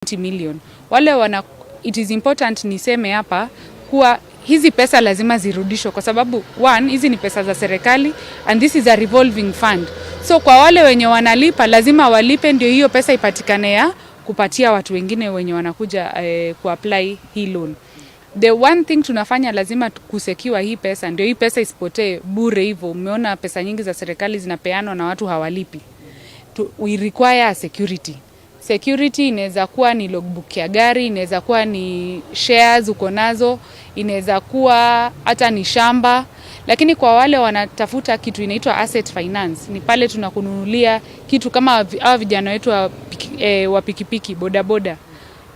20 million. Wale wana, it is important niseme hapa kuwa hizi pesa lazima zirudishwe kwa sababu, one, hizi ni pesa za serikali and this is a revolving fund. So kwa wale wenye wanalipa, lazima walipe ndio hiyo pesa ipatikane ya kupatia watu wengine wenye wanakuja kuapply hii loan. The one thing tunafanya, lazima kusecure hii pesa ndio hii pesa isipotee bure hivyo. Umeona pesa nyingi za serikali zinapeanwa na watu hawalipi. We require a security. Security inaweza kuwa ni logbook ya gari, inaweza kuwa ni shares uko nazo, inaweza kuwa hata ni shamba. Lakini kwa wale wanatafuta kitu inaitwa asset finance, ni pale tunakununulia kitu kama hawa vijana wetu wa pikipiki, bodaboda.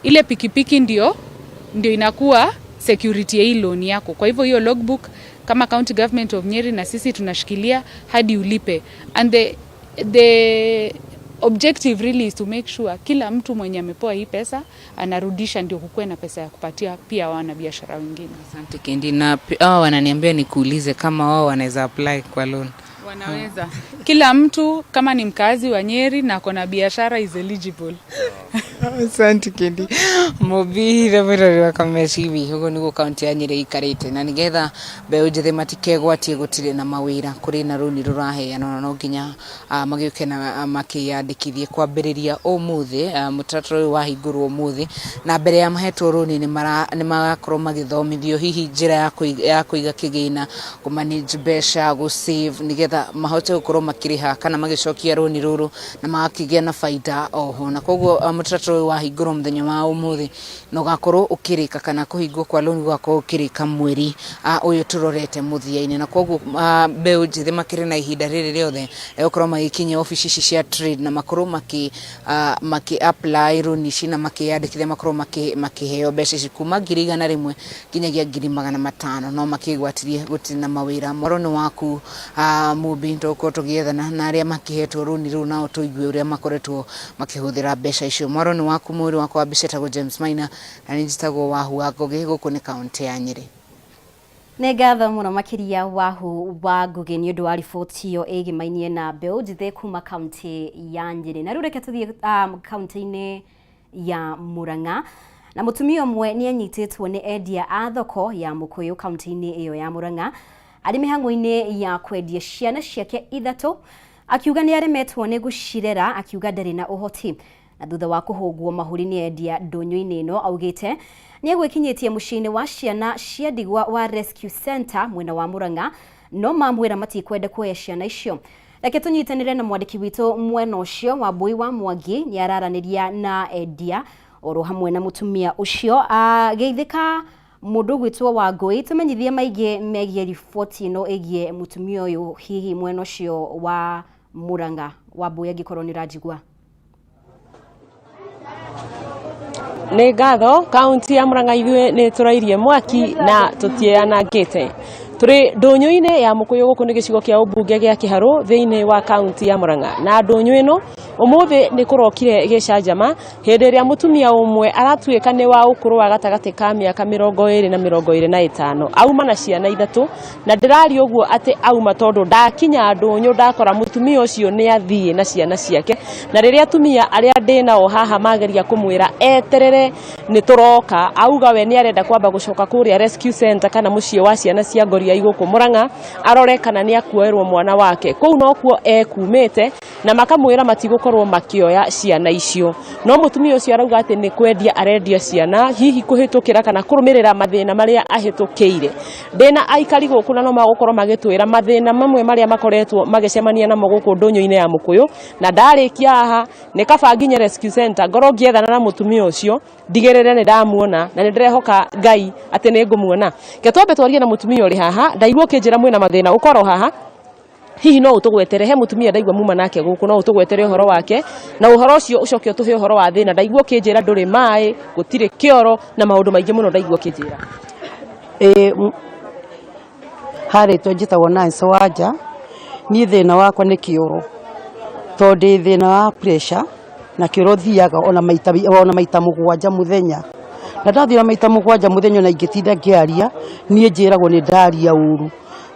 Ile pikipiki ndio inakuwa security ya hii loan yako. Kwa hivyo hiyo logbook, kama County Government of Nyeri na sisi tunashikilia hadi ulipe. And the objective really is to make sure kila mtu mwenye amepewa hii pesa anarudisha, ndio kukuwe na pesa ya kupatia pia wanabiashara wengine. Asante, Kendi. Na hao wananiambia nikuulize kama wao wanaweza apply kwa loan. Wanaweza. Kila mtu kama ni mkazi wa Nyeri na ako na biashara is eligible. Asante, Kendi. Mũmbire mwĩrori wa Kameme TV, ũguo nĩguo kaunti ya Nyĩrĩ ĩikarĩte, na nĩgetha mbeũ njĩthĩ matikegwatie gũtirĩ na mawĩra, kũrĩ na rũni rũraheanwo na no nginya magĩũke na makĩyandĩkithie kwambĩrĩria ũmũthĩ. Mũtaratara ũyũ wahingũrwo ũmũthĩ, na mbere ya mahetwo rũni nĩ magakorwo magĩthomithio hihi njĩra ya kũiga kĩgĩna, kũ manage mbeca, gũ save, nĩgetha mahote gũkorwo makĩrĩha kana magĩcokia rũni rũrũ na magakĩgĩa na baida oho. Na koguo mũtaratara ũyũ wahingũrwo mũthenya wa ũmũthĩ na ũgakorwo ũkĩrĩka, kana kũhingwo kwa rũni gũgakorwo ũkĩrĩka mweri ũyũ tũrorete mũthia-inĩ. Na koguo mbeũ njĩthĩ makĩrĩ na ihinda rĩrĩ rĩothe gũkorwo magĩkinya obici ici cia trade na makorwo makĩ apply rũni ici na makĩyandĩkithia, makorwo makĩheo mbeca ici kuma 100,000 nginyagia 500,000. No makĩgwatirie gũtirĩ na mawĩra. Mwaro nĩ waku, Mumbi, tũgũkorwo tũgĩethana na arĩa makĩhetwo rũni rũu, nao tũigue ũrĩa makoretwo makĩhũthĩra mbeca icio. Mwaro nĩ waku. Mwĩrĩ wakwa wa mbica etagwo James Maina na nĩ njĩtagwo Wahu wa Ngũgĩ. Gũkũ nĩ kaũntĩ ya Nyĩrĩ. Nĩ ngatho mũno makĩria, Wahu wa Ngũgĩ, nĩ ũndũ wa riboti ĩyo ĩgĩmainie na mbeũ njĩthĩ kuma kaũntĩ ya Nyĩrĩ. Na rĩu reke tũthiĩ kaũntĩ-inĩ ya Murang'a, na mũtumia ũmwe nĩ anyitĩtwo nĩ endia a thoko ya Mũkũyũ kaũntĩ-inĩ ĩyo ya Murang'a arĩ mĩhang'o-inĩ ya kwendia ciana ciake ithatũ, akiuga nĩ aremetwo nĩ gũcirera, akiuga ndarĩ na ũhoti. Na thutha wa kũhũngwo mahũri nĩ endia ndũnyũ-inĩ ĩno, augĩte nĩ egwĩkinyĩtie mũciĩ-inĩ wa ciana cia ndigwa wa Rescue Center mwena wa Murang'a, no mamwĩra matikwenda kuoya ciana icio. Reke tũnyitanĩre na mwandĩki witũ mwena ũcio wa Mbui wa Mwangi, nĩ araranĩria na endia oro hamwe na mũtumia ũcio. Geithĩka, mũndũ ũgwĩtwo Wangũi, tũmenyithie maingĩ megiĩ riboti ĩno ĩgiĩ mũtumia ũyũ, hihi mwena ũcio wa Murang'a. Wambui, angĩkorwo nĩ ũranjigua. Nĩ ngatho. Kaunti ya Murang'a, ithuĩ nĩ tũrairie mwaki na tũtianangĩte. Tũrĩ ndũnyũ-inĩ ya Mũkũyũ, gũkũ nĩ gĩcigo kĩa ũmbunge gĩa Kĩharũ thĩinĩ wa kaunti ya Murang'a. Na ndũnyũ ĩno ũmũthĩ nĩ kũrokire gĩcanjama hĩndĩ ĩrĩa mũtumia ũmwe aratuĩka nĩ wa ũkũrũ wa gatagatĩ ka mĩaka 25 na 25 auma na ciana ithatũ. Na ndĩraria ũguo atĩ auma tondũ ndakinya ndũnyũ ndakora mũtumia ũcio nĩ athiĩ na ciana ciake. Na rĩrĩa atumia arĩa ndĩ nao haha mageria kũmwĩra eterere nĩ tũroka, auga we nĩ arenda kwamba gũcoka kũrĩa Rescue Center kana mũciĩ wa ciana cia ngoriai gũkũ Murang'a, arore kana nĩ akuoerwo mwana wake. Kũu nokuo ekumĩte na makamwĩra matigũkorwo makĩoya ciana icio. No mũtumia ũcio arauga atĩ nĩ kwendia arendia ciana, hihi kũhĩtũkĩra kana kũrũmĩrĩra mathĩna marĩa ahĩtũkĩire. Ndĩna aikari gũkũ na no magũkorwo magĩtwĩra mathĩna mamwe marĩa makoretwo magĩcemania namo gũkũ ndũnyũ-inĩ ya Mũkũyũ. Na ndarĩkia haha, nĩ kaba nginye Rescue Center, ngorwo ngĩethana na mũtumia ũcio, ndigĩrĩre nĩ ndamuona, na nĩ ndĩrehoka Ngai atĩ nĩ ngũmuona. Ke twambe twarie na mũtumia ũrĩ haha. Ndaigua ũkĩnjĩra mwĩna mathĩna, ũkorwo haha, hihi no ũtũgwetere he mũtumia ndaigua muma nake gũkũ? No ũtũgwetere ũhoro wake na ũhoro ũcio ũcoke ũtũhe ũhoro wa thĩna? Ndaigua ũkĩnjĩra ndũrĩ maĩ, gũtirĩ kĩoro na maũndũ maingĩ mũno ndaigua ũkĩnjĩra. Ĩĩ, harĩtwo njĩtagwo Nancy Wanja. Niĩ thĩna wakwa nĩ kĩoro, tondũ ndĩ thĩna wa pressure na kĩoro thiaga ona maita 7 mũthenya. Na ndathiĩ na maita 7 mũthenya, ona ingĩtinda ngĩaria, niĩ njĩragwo nĩ ndaria ũru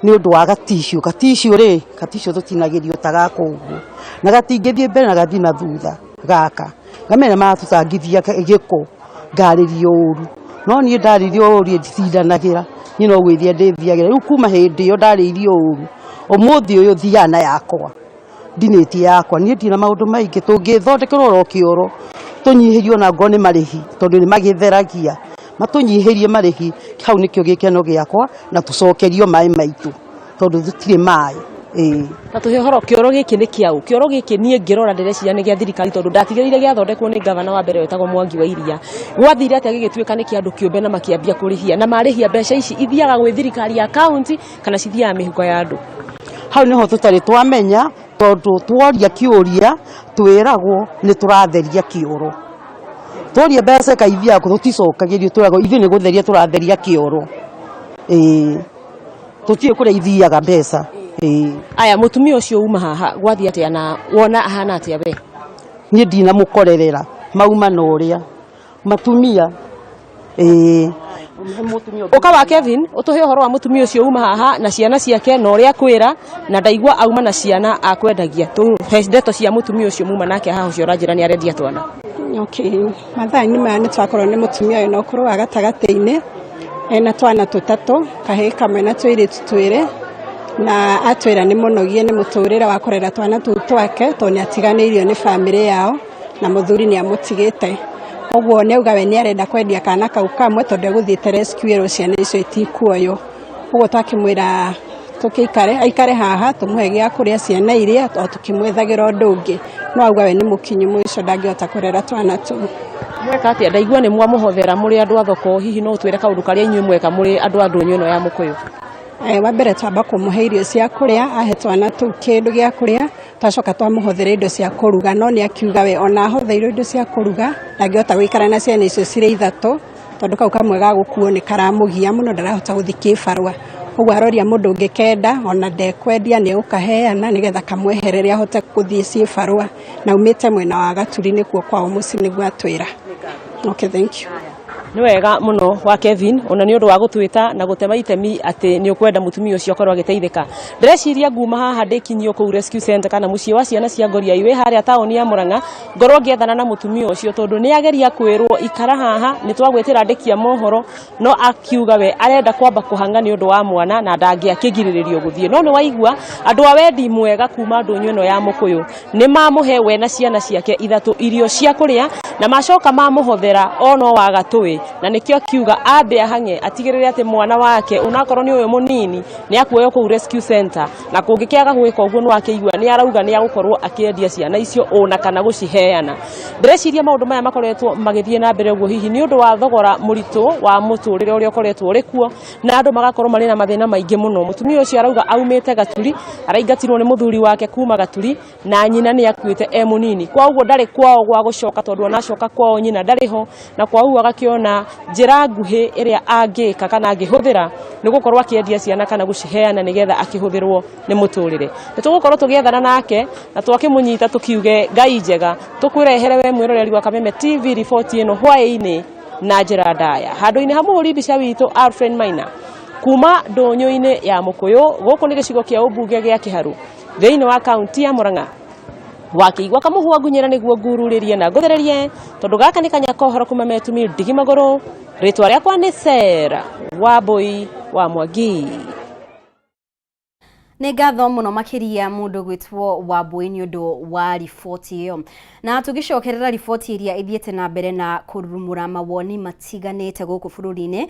nĩ ũndũ wa gaticiũ. Gaticiũ rĩ, gaticiũ tũtinagĩrio ta gaka ũguo, na gatingĩthiĩ mbere na gathiĩ na thutha gaka. Ngamenya maratũtangithia gĩko, ngarĩrio ũru. No niĩ ndarĩrio ũru nditindanagĩra, niĩ no gwĩthia ndĩthiagĩra. Rĩu kuma hĩndĩ ĩyo ndarĩirio ũru, ũmũthĩ ũyũ thiaga na yakwa, ndinĩtie yakwa. Niĩ ndirĩ na maũndũ maingĩ, tũngĩthondekerwo oro kĩoro, tũnyihĩrio ona ngorwo nĩ marĩhi, tondũ nĩ magĩtheragia, matũnyihĩrie marĩhi, hau nĩkĩo gĩkeno gĩakwa, na tũcokerio maĩ maitũ, tondũ tũtirĩ maĩ, ĩĩ. Ta tũhe ũhoro kĩoro gĩkĩ nĩ kĩaũ? Kĩoro gĩkĩ niĩ ngĩrora ndĩreciria nĩ gĩa thirikari tondũ ndatigĩrĩire gĩathondekwo nĩ ngavana wa mbere wetagwo Mwangi wa Iria. Gwathire atĩa gĩgĩtuĩka nĩ kĩa andũ kĩũmbe na makĩambia kũrĩhia? Na marĩhia mbeca ici ithiaga gwĩ thirikari ya kaunti kana cithiaga mĩhuko ya andũ? Hau nĩho tũtarĩ twamenya tondũ tworia kĩũria twĩragwo nĩ tũratheria kĩoro. Tworia mbeca ikaithiaga kũ tũticokagĩrio twĩragwo ithuĩ nĩ gũtheria tũratheria kĩoro. Ĩĩ. Tũtiũĩ kũrĩa ithiaga mbeca. Ĩĩ. Aya, mũtumia ũcio uma haha gwathiĩ atĩa na wona ahana atĩa we? Niĩ ndinamũkorerera mauma na ũrĩa matumia. Ĩĩ. Ũka wa Kevin ũtũhe ũhoro wa mũtumia ũcio uma haha na ciana ciake na ũrĩa akwĩra na ndaigua auma na ciana akwendagia. Tũhe ndeto cia mũtumia ũcio muma nake haha ũcio ũranjĩra nĩ arendia twana. Okay. Mathaa-inĩ maya nĩ twakorwo nĩ mũtumia wĩna ũkũrũ wa gatagatĩ-inĩ ena twana tũtatũ, kahĩĩ kamwe na tũirĩtu twĩrĩ, na atwĩra nĩ mũnogie nĩ mũtũrĩre wa kũrera twana tũu twake tondũ nĩ atiganĩirio nĩ bamĩrĩ yao na mũthuri nĩ amũtigĩte. Ũguo nĩ auga we nĩ arenda kwendia kana kau kamwe tondũ egũthiĩte rescue erwo ciana icio itikuoywo. Ũguo twakĩmwĩra tũkĩikare aikare haha tũmũhe gĩa kũrĩa ciana iria o tũkĩmwethagĩra ũndũ ũngĩ. No auga we nĩ mũkinyu mũico ndangĩhota kũrera twana tũu. Mweka atĩa? Ndaigua nĩ mwamũhothera mũrĩ andũ a thoko, hihi no ũtwĩre kaũndũ karĩa inyuĩ mweka mũrĩ andũ a ndũnyũ ĩno ya Mũkũyũ? Wa mbere twamba kũmũhe irio cia kũrĩa, ahe twana tũu kĩndũ gĩa kũrĩa, twacoka twamũhothera indo cia kũruga, no nĩ akiuga we ona ahotheirwo indo cia kũruga ndangĩhota gũikara na ciana icio cirĩ ithatũ, tondũ kau kamwe ga gũkuo nĩ karamũgia mũno ndarahota gũthiĩ kĩbarũa. Ũguo aroria mũndũ ũngĩkenda ona ndekwendia nĩ egũkaheana nĩgetha kamweherere ahote gũthiĩ ciĩbarũa. Na aumĩte mwena wa Gaturi nĩkuo kwao mũciĩ nĩguo atwĩra. Okay, thank you. Nĩ wega mũno wa Kevin ona nĩ ũndũ wa gũtwĩta na gũtema itemi atĩ nĩ ũkwenda mũtumia ũcio akorwo agĩteithĩka. Ndĩreciria nguma haha ndĩkinyio kũu Rescue Center kana mũciĩ wa ciana cia Ngoriai wĩ harĩa taũni ya Murang'a, ngorwo ngĩethana na mũtumia ũcio tondũ nĩ ageria kwĩrwo ikara haha nĩ twagwĩtĩra andĩki a mohoro no akiuga we arenda kwamba kũhang'a nĩ ũndũ wa mwana na ndangĩakĩgirĩrĩrio gũthiĩ. No nĩ waigua andũ a wendi mwega kuma ndũnyũ ĩno ya Mũkũyũ nĩ mamũhe we na ciana ciake ithatũ irio cia kũrĩa na macoka mamũhothera o no wa gatũĩ, na nĩkĩo akiuga ambe ahang'e atigĩrĩre atĩ mwana wake onakorwo nĩ ũyũ mũnini nĩ akuoywo kũu Rescue Center, na kũngĩkĩaga gwĩka ũguo nĩ wakĩigua nĩ arauga nĩ agũkorwo akĩendia ciana icio ona kana gũciheana. Ndĩreciria maũndũ maya makoretwo magĩthiĩ na mbere ũguo hihi nĩ ũndũ wa thogora mũritũ wa mũtũrĩre ũrĩa ũkoretwo ũrĩ kuo na andũ magakorwo marĩ na mathĩna maingĩ mũno. Mũtumia ũcio arauga aumĩte Gaturi, araingatirwo nĩ mũthuri wake kuma Gaturi na nyina nĩ akuĩte e mũnini, kwa ũguo ndarĩ kwao gwa gũcoka tondũ ona acoka kwao nyina ndarĩ ho, na kwa ũguo agakĩona njĩra nguhĩ ĩrĩa angĩka kana angĩhũthĩra nĩ gũkorwo akĩendia ciana kana gũciheana nĩgetha akĩhũthĩrwo nĩ mũtũrĩre. Nĩ tũgũkorwo tũgĩethana nake na twakĩmũnyita tũkiuge Ngai njega tũkũrehere we mwĩroreri wa Kameme TV riboti ĩno hwaĩ-inĩ na njĩra ndaya. Handũ-inĩ ha mũhũri mbica witũ Alfred Maina kuma ndũnyũ-inĩ ya Mũkũyũ, gũkũ nĩ gĩcigo kĩa ũmbunge gĩa Kĩharũ thĩinĩ wa kaunti ya Murang'a. Wakĩigua kamũhwa ngunyĩra nĩguo ngururĩrie na ngũthererie tondũ gaka nĩ kanya kohoro kuma metumi ndigi magũrũ. Rĩtwa rĩakwa nĩ Sarah Wambui wa Mwangi. Nĩ ngatho mũno makĩria mũndũ gwĩtwo Wambui nĩ ũndũ wa riboti ĩyo. Na tũgĩcokerera riboti ĩrĩa ĩthiĩte na mbere na kũrurumũra mawoni matiganĩte gũkũ bũrũri-inĩ,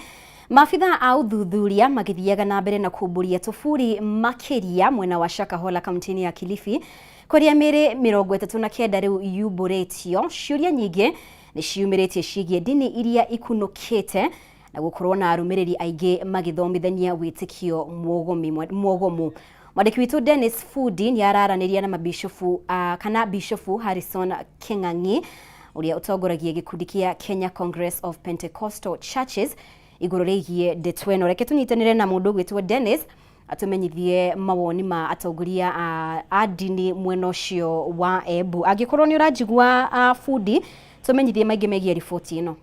maabitha a ũthuthuria magĩthiaga na mbere na kumbũria tũburi makĩria mwena wa Shakahola kaunti-inĩ ya Kilifi, kũrĩa mĩĩrĩ 39 rĩu yumbũrĩtio. Ciũria nyingĩ nĩ ciumĩrĩtie ciĩgiĩ ndini iria ikunũkĩte na gũkorwo na arũmĩrĩri aingĩ magĩthomithania wĩtĩkio mwogomu. Mwandĩki witũ Dennis Fudi nĩ araranĩria na mabishofu kana Bishofu Harrison King'ang'i ũrĩa ũtongoragia gĩkundi kĩa Kenya Congress of Pentecostal Churches igũrũ rĩgiĩ ndeto ĩno. Reke tũnyitanĩre na mũndũ ũgwĩtwo Dennis atũmenyithie mawoni ma atongoria a ndini mwena ũcio wa Embu. Angĩkorwo nĩ ũranjigua Fundi, tũmenyithie maingĩ megiĩ riboti ĩno.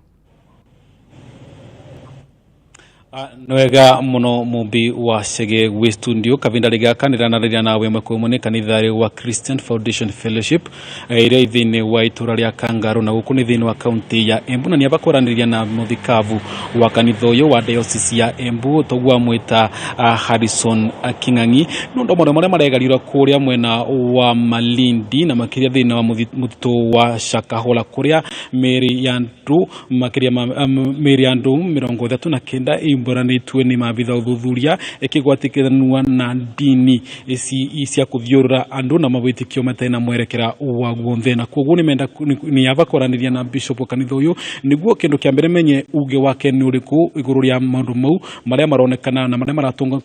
Nĩ wega mũno Mumbi wa Chege gwĩ studio kavinda rĩgakanĩranarĩria nawe ĩmwe kwa ĩmwe nĩ kanitha wa Christian Foundation Fellowship ĩrĩa ĩ thĩinĩ wa itũra rĩa Kangarũ na gũkũ nĩ thĩinĩ wa kaunti ya Embu, na nĩaba kwaranĩria na mũthikabu wa kanitha ũyũ wa diocese ya Embu toguo amwĩta Harrison King'ang'i nĩ ũndũ maũndũ marĩa maregariũra kũrĩa mwena wa Malindi na makĩria thĩinĩ wa mũtitũ wa Shakahola kũrĩa mĩĩrĩ ya andũ makĩria ma mĩĩrĩ ya andũ 39 ĩmbũranĩtwe nĩ maabitha ũthuthuria ĩkĩgwatĩkanua na ndini ici cia kũthiũrũra andũ na mawĩtĩkio matarĩ na mwerekera wa guothe, na koguo nĩmenda nĩaba kwaranĩria na bishop wa kanitha ũyũ nĩguo kĩndũ kĩa mbere menye uge wake nĩ ũrĩkũ igũrũ rĩa maũndũ mau marĩa maronekana na marĩa maratunga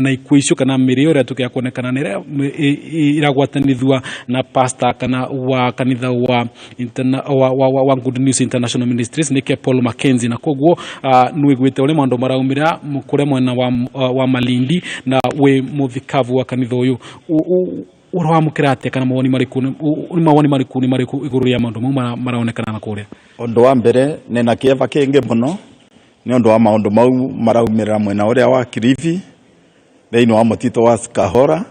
na ikuũ icio kana mĩĩrĩ ĩyo ĩrĩa ya kuonekana na ĩrĩa iragwatanithua na pastor kana wa kanitha wa Good News International Ministries nĩke Paul Mackenzie. Na koguo nĩwĩguĩte ũrĩa maũndũ maraumĩra kũrĩa mwena wa Malindi na wĩ mũthikabu wa kanitha ũyũ, ũrawamũkĩra atĩa kana mawoni marĩkũ nĩ mawoni marĩkũ nĩ marĩkũ igũrũ rĩa maũndũ mau maraonekana na kũrĩa? Ũndũ wa mbere nĩna kĩeva kĩngĩ mũno nĩ ũndũ wa maũndũ mau maraumĩrĩra mwena ũrĩa wa Kilifi thĩinĩ wa mũtitũ wa Shakahola,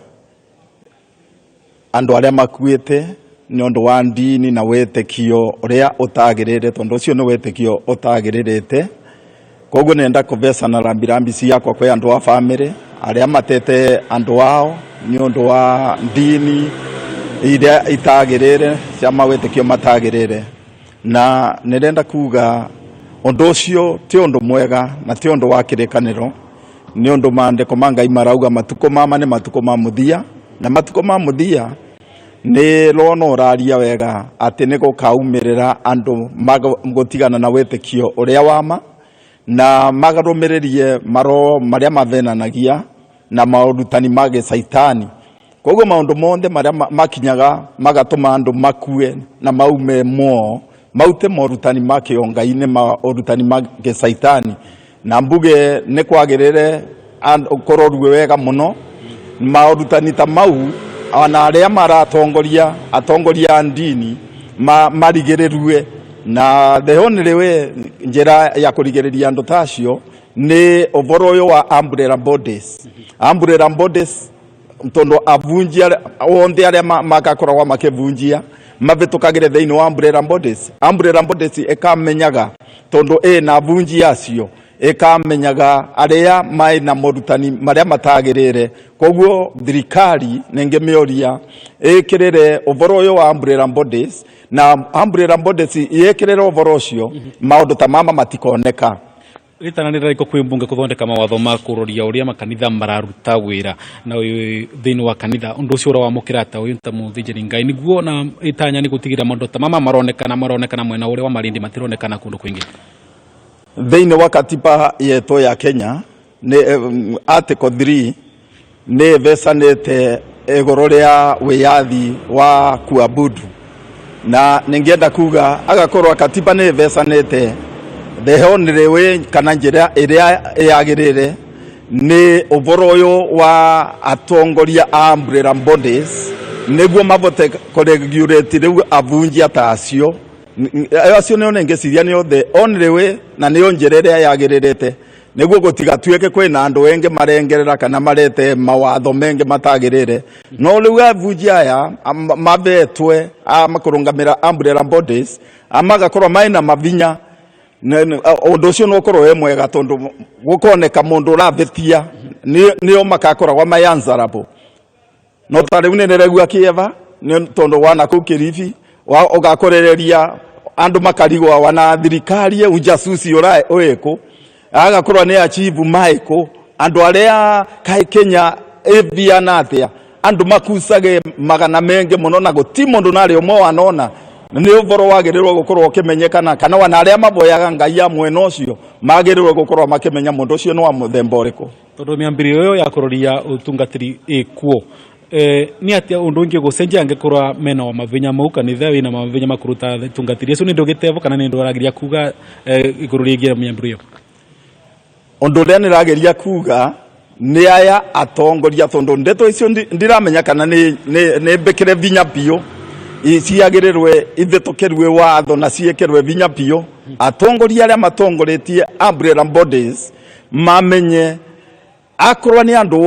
andũ arĩa makuĩte nĩ ũndũ wa ndini na wĩtĩkio ũrĩa ũtagĩrĩire, tondũ ũcio nĩ wĩtĩkio ũtagĩrĩrĩte. Koguo nenda kũbecana rambirambi ciakwa kwĩ andũ a bamĩrĩ arĩa matete andũ ao nĩ ũndũ wa ndini iria itagĩrĩire cia mawĩtĩkio matagĩrĩire, na nĩrenda kuga ũndũ ũcio ti ũndũ mwega na ti ũndũ wa kĩrĩkanĩro, nĩ ũndũ maandĩko ma Ngai marauga matukũ mama nĩ matukũ ma mũthia, na matukũ ma mũthia nĩ rona ũraria wega atĩ nĩ gũkaumĩrĩra andũ gũtigana na wĩtĩkio ũrĩa wama na magarũmĩrĩrie maroho marĩa mavenanagia na maũrutani ma gĩcaitani. Koguo maũndũ mothe marĩa makinyaga magatũma andũ makue na maume moo maute morutani ma kĩongai nĩ maũrutani ma gĩcaitani, na mbuge nĩ kwagĩrĩre kũrorue wega mũno maũrutani ta mau, ona arĩa maratongoria atongoria a ndini marigĩrĩrue, na the only way njĩra ya kũrigĩrĩria andũ ta acio nĩ ũboro ũyũ wa umbrella bodies, umbrella bodies, tondu avunjia onthe aria magakoragwo makivunjia mavĩtũkagĩre thĩinĩ wa umbrella bodies. Umbrella bodies ĩkamenyaga tondu ĩna avunjia acio, ĩkamenyaga arĩa maĩ na morutani marĩa matagĩrĩre. Koguo thirikari nĩngĩmĩũria ĩkĩrĩre ũboro ũyũ wa umbrella bodies, na umbrella bodies yĩkĩrĩre ũboro ũcio, maũndũ ta mama matikoneka. Rĩtananĩra rĩko kwĩ mbunge kũthondeka mawatho ma kũroria ũrĩa makanitha mararuta wĩra na thĩinĩ wa kanitha, ũndũ ũcio ũrawamũkĩra ta ũyũ ta mũthĩnjĩri Ngai nĩguo na itanya nĩ gũtigĩrĩra maũndũ ta mama maronekana mwena ũrĩa wa Malindi matironekana kũndũ kwingĩ? Thĩinĩ wa katiba yetu ya Kenya nĩ article 3 nĩ ĩbecanĩte igũrũ rĩa wĩyathi wa kuabudu, na ningĩenda kuga agakorwo katiba nĩ ĩbecanĩte, the only way kana njĩra ĩrĩa yagĩrĩre nĩ ũboro ũyũ wa atongoria a umbrella bodies nĩguo mabote kũregulate rĩu avunjia ta acio. Acio nĩo nĩngĩciria nĩo the only way na nĩyo njĩra ĩrĩa yagĩrĩrĩte nĩguo gũtigatuĩke kwĩna andũ engĩ marengerera kana marete mawatho mengĩ matagĩrĩre. No rĩu avunjia aya mavetwe makũrũngamĩra umbrella bodies magakorwo maĩna mavinya, ũndũ ũcio no ũkorwo wĩ mwega tondũ gũkoneka mũndũ ũravĩtia nĩo makakoragwo me answerable. No ta rĩu nĩ ndĩraigua kĩeva nĩ tondũ wana kũu Kilifi ũgakorereria andũ makarigwa wana thirikari ujasusi ũra wĩkũ, agakorwo nĩ achivu maĩkũ andũ arĩa kaĩ Kenya ĩthiana atĩa andũ makucage magana mengĩ mũno na gũti mũndũ narĩ ũmwe wanona. Nĩ ũboro wagĩrĩirwo gũkorwo ũkĩmenyekana kana wana arĩa maboyaga Ngai ya mwena ũcio magĩrĩirwo gũkorwo makĩmenya mũndũ ũcio nĩ wa mũthemba ũrĩkũ. Tondũ mĩambĩrĩrio ĩyo ya kũroria ũtungatĩri ĩkuo, nĩ atĩa ũndũ ũngĩ gũcenjia angĩkorwo mena wa mavinya mau kanitha wĩna mavinya ma kũruta tungatĩri acio nĩ ndũgĩtevo kana nĩ ndũrageria kuga igũrũ rĩgiĩ mĩambĩrĩrio ĩyo? Ũndũ ũrĩa nĩrageria kuga nĩ aya atongoria, tondũ ndeto icio ndiramenya kana nĩ mbĩkĩre vinya biũ. Ciagĩrĩrwe ithĩtũkĩrwe watho na ciĩkĩrwe vinya biũ. Atongoria arĩa matongoretie umbrella bodies mamenye akorwo nĩ andũ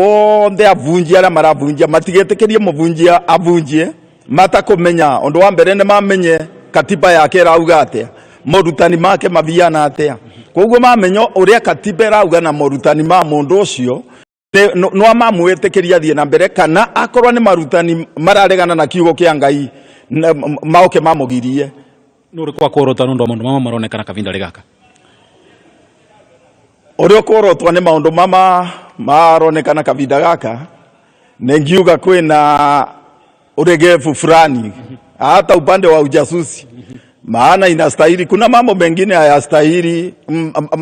othe avunjia arĩa maravunjia matigetĩkĩrie mũvunjia avunjie matakũmenya. Ũndũ wa mbere nĩ mamenye katiba yake ĩrauga atĩa, morutani make maviana atĩa. Koguo mamenya ũrĩa katiba ĩrauga na morutani ma mũndũ ũcio no mamwĩtĩkĩria athiĩ na mbere, kana akorwo nĩ marutani mararegana na kiugo kĩa Ngai maoke mamũgirie. Nĩ ũrĩkũ wa kworota nĩ ũndũ wa maũndũ mama maronekana kavinda gaka? Ũrĩa ũkworotwo nĩ maũndũ mama maronekana kavinda gaka, nĩ ngiuga kwĩna uregevu fulani hata upande wa ujasusi, maana inastahili, kuna mambo mengine hayastahili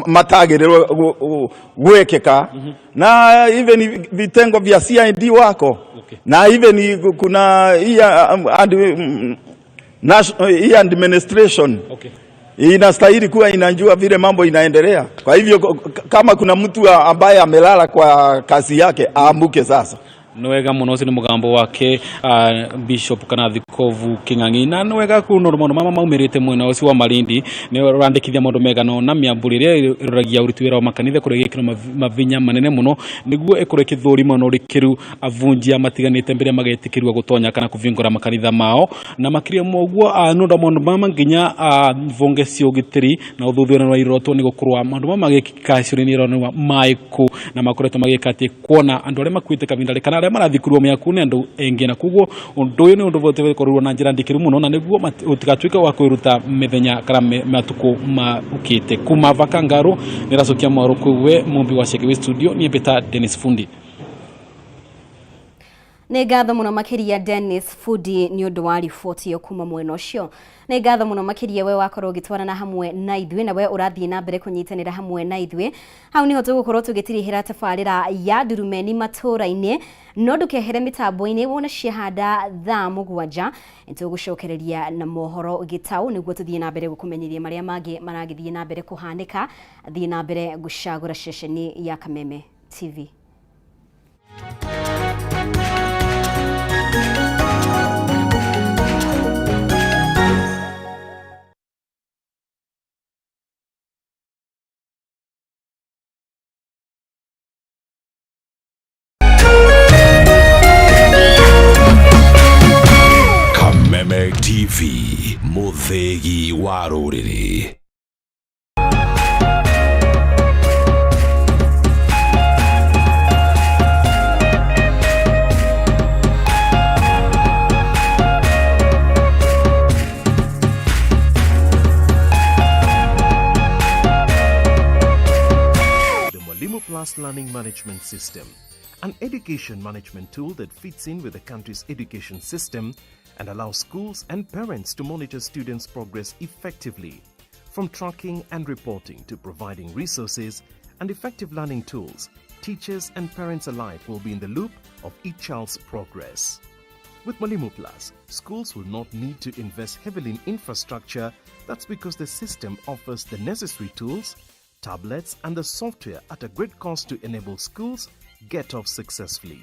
matagĩrĩrwo gwĩkĩka, na even vitengo vya CID wako na even kuna hii hii administration inastahili kuwa inajua vile mambo inaendelea. Kwa hivyo kama kuna mtu ambaye amelala kwa kazi yake aamuke sasa. Nĩ wega mũno, ũcio nĩ mũgambo wake Bishop kana Thikovu King'ang'i. Na nĩ wega kuona maũndũ mama maumĩrĩte mwena ũcio wa Malindi nĩ ũrandĩkithia maũndũ mega na mĩambũri ĩrĩa ĩroragia ũruti wĩra wa makanitha kũrĩa ĩgĩkĩrwo mavinya manene mũno nĩguo ĩkorwo ĩkĩthũrima na ũrikĩru avunjia matiganĩte mbere magetĩkĩrwo gũtonya kana kũvingũra makanitha mao. Na makĩria ma ũguo nĩ ũndũ wa maũndũ mama nginya vonge cia ũgitĩri na ũthuthuria wa irotwo nĩ gũkorwo maũndũ mama magĩkĩka icigo-inĩ ironwa maĩkũ na makoretwo magĩka atĩ kuona andũ arĩa makuĩte kavinda kana arĩa marathikũrwo mĩaku nĩ andũ engĩ. Na koguo ũndũ ũyũ nĩ ũndũ ũbatiĩ gũkorwo na njĩra ndikĩru mũno na nĩguo ũtigatuĩke wa kwĩruta mĩthenya kana matukũ maũkĩte. Kuma Vakangaru nĩracokia mwaro kwĩ mũmbi wa Chege studio, niĩ mbĩta Dennis Fundi. Nĩ ngatho mũno makĩria Dennis Fundi nĩ ũndũ wa riboti ĩyo kuma mwena ũcio. Nĩ ngatho mũno makĩria we wakorwo ũgĩtwarana hamwe na ithuĩ na we ũrathiĩ na mbere kũnyitanĩra hamwe na ithuĩ. Hau niho tũgũkorwo tũgĩtirihĩra tabarĩra ya Ndurumeni matũũra-inĩ, no ndũkehere mĩtambo-inĩ wone ciahanda thaa 7 nĩtũgũcokereria na mohoro gĩtaũ nĩguo tũthiĩ na mbere gũkũmenyithia marĩa mangĩ maragĩthiĩ na mbere kũhanĩka. Thiĩ na mbere gũcagũra ceceni ya Kameme TV. Kameme TV, mũthĩgi wa rũrĩrĩ. The Mwalimu Plus Learning Management System, an education management tool that fits in with the country's education system and allows schools and parents to monitor students' progress effectively. From tracking and reporting to providing resources and effective learning tools, teachers and parents alike will be in the loop of each child's progress. With Mwalimu Plus, schools will not need to invest heavily in infrastructure. That's because the system offers the necessary tools, tablets, and the software at a great cost to enable schools get off successfully.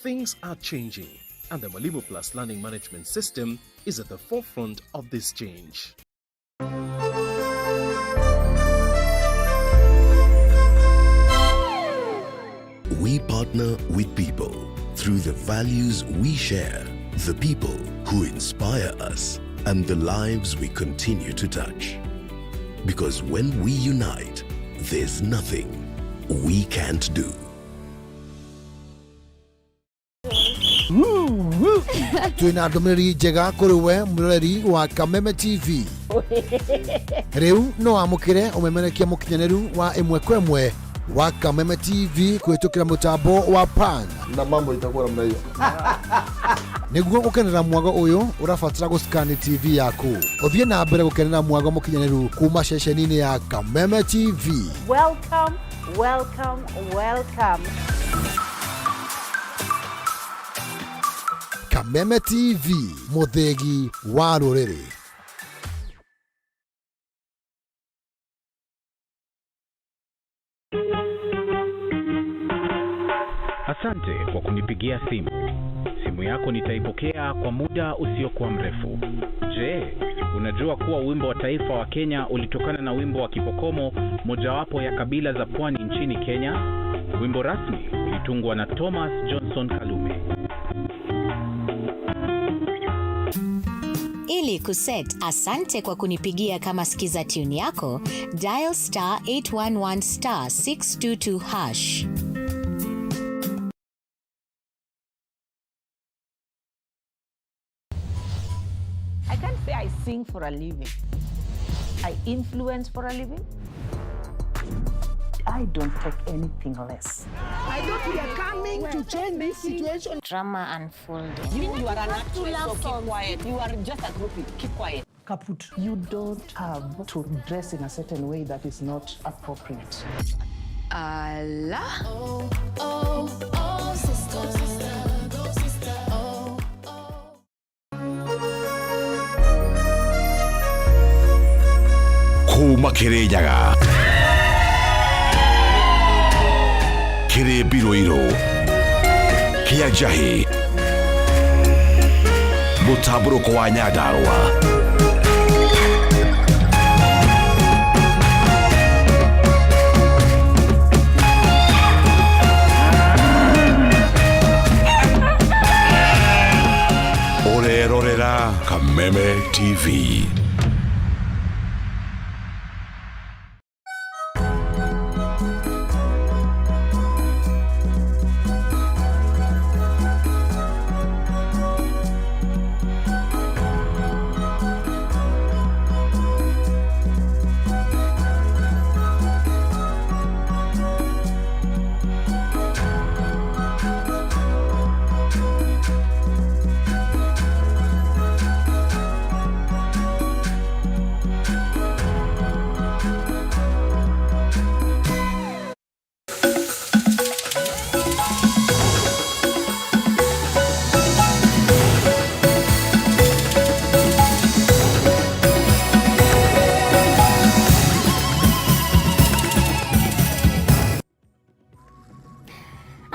Things are changing, and the Mwalimu Plus Learning Management System is at the forefront of this change. We partner with people through the values we share, the people who inspire us, and the lives we continue to touch. Because when we unite, there's nothing we can't do. Twina ndũmĩrĩri njega kũrĩ we mwĩroreri wa Kameme TV. Rĩu no wamũkĩre ũmemerekia mũkinyanĩru wa ĩmwe kwa ĩmwe wa Kameme TV kũhĩtũkĩra mũtambo wa PAN. Na mambo itakuwa namna hiyo. Nĩguo gũkenera mwago ũyũ ũrabatara gũscan TV yaku. Ũthiĩ na mbere gũkenera mwago mũkinyanĩru kuma ceceni-inĩ ya Kameme TV. Welcome, welcome, welcome. Kameme TV, mũthĩgi wa rũrĩrĩ. Asante kwa kunipigia simu. Simu Simu yako nitaipokea kwa muda usiokuwa mrefu. Je, unajua kuwa wimbo wa taifa wa Kenya ulitokana na wimbo wa Kipokomo, mojawapo ya kabila za pwani nchini Kenya? Wimbo rasmi ulitungwa na Thomas Johnson Kalume. Ili kuset asante kwa kunipigia kama skiza tune yako, dial star 811 star 622 hash. I can't say I sing for a living. I influence for a living. I don't take anything less. I thought we are coming to change this situation. Drama unfolding. You are an actress, so keep quiet. You are just a groupie. Keep quiet. Kaput. You don't have to dress in a certain way that is not appropriate. Allah. Oh, oh, oh, sister, sister, go sister. Oh, oh. Kuma Kirinyaga kĩrĩ mbirũirũ kĩa njahĩ mũtambũrũko wa Nyandarũa. Ũrerorera Kameme TV.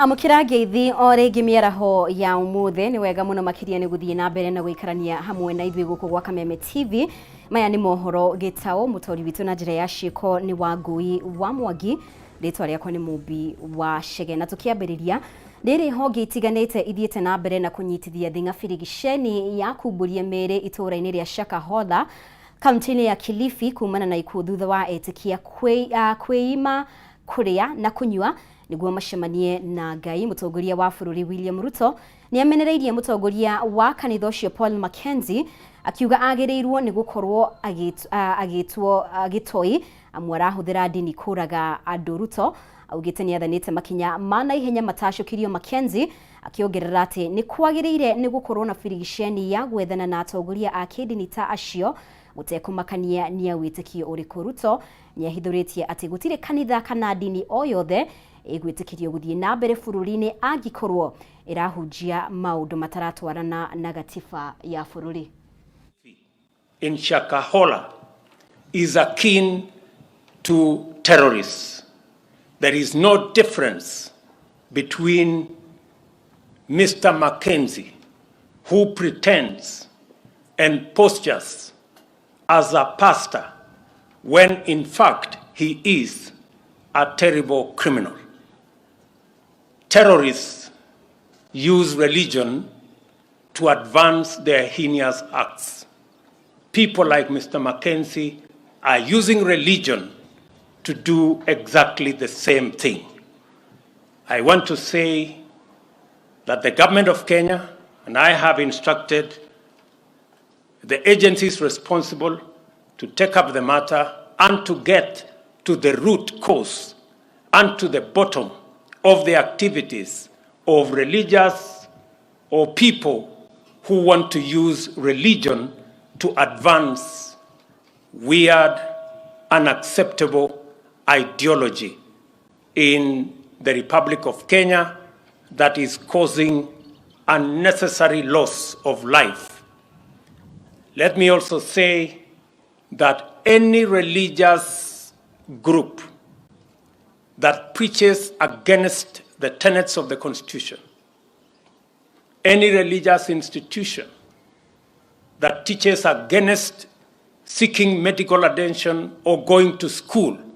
Amũkĩra ngeithi o rĩngĩ mĩaraho ya ũmũthĩ. Nĩ wega mũno makĩria nĩ gũthiĩ na mbere na gũikarania hamwe na ithuĩ gũkũ gwa Kameme TV. Maya nĩ mohoro gĩtaũ. Mũtaũri witũ na njĩra ya ciĩko nĩ Wangũi wa Mwangi, rĩtwa rĩakwa nĩ Mũmbi wa Chege. Na tũkĩambĩrĩria rĩrĩ, honge itiganĩte ithiĩte na mbere na kũnyitithia thing'a birigiceni ya kumbũria mĩĩrĩ itũũra-inĩ rĩa Shakahola kaunti-inĩ ya Kilifi kumana na ikuũ thutha wa etĩkia kwĩima kũrĩa na kũnyua nĩguo macemanie na Ngai. Mũtongoria wa bũrũri William Ruto nĩ amenereirie mũtongoria wa kanitha ũcio Paul Mackenzie, akiuga agĩrĩirwo nĩ gũkorwo agĩtwo gĩtoi amu arahũthĩra ndini kũraga andũ. Ruto augĩte nĩ athanĩte makinya ma naihenya matacũkirio Mackenzie, akĩongerera atĩ nĩ kwagĩrĩire nĩ gũkorwo na birigiceni ya gwethana na atongoria a kĩndini ta acio gũtekũmakania nĩ a wĩtĩkio ũrĩkũ. Ruto nĩ ahithũrĩtie atĩ gũtirĩ kanitha kana ndini o yothe ĩgwĩtĩkĩrio gũthiĩ na mbere bũrũri-inĩ angĩkorwo ĩrahunjia maũndũ mataratwarana na gatiba ya bũrũri. In Shakahola is akin to terrorists. There is no difference between Mr. Mackenzie, who pretends and postures as a pastor when in fact he is a terrible criminal. Terrorists use religion to advance their heinous acts. People like Mr. Mackenzie are using religion to do exactly the same thing. I want to say that the government of Kenya and I have instructed the agencies responsible to take up the matter and to get to the root cause and to the bottom of the activities of religious or people who want to use religion to advance weird, unacceptable ideology in the Republic of Kenya that is causing unnecessary loss of life. Let me also say that any religious group that preaches against the tenets of the Constitution, Any religious institution that teaches against seeking medical attention or going to school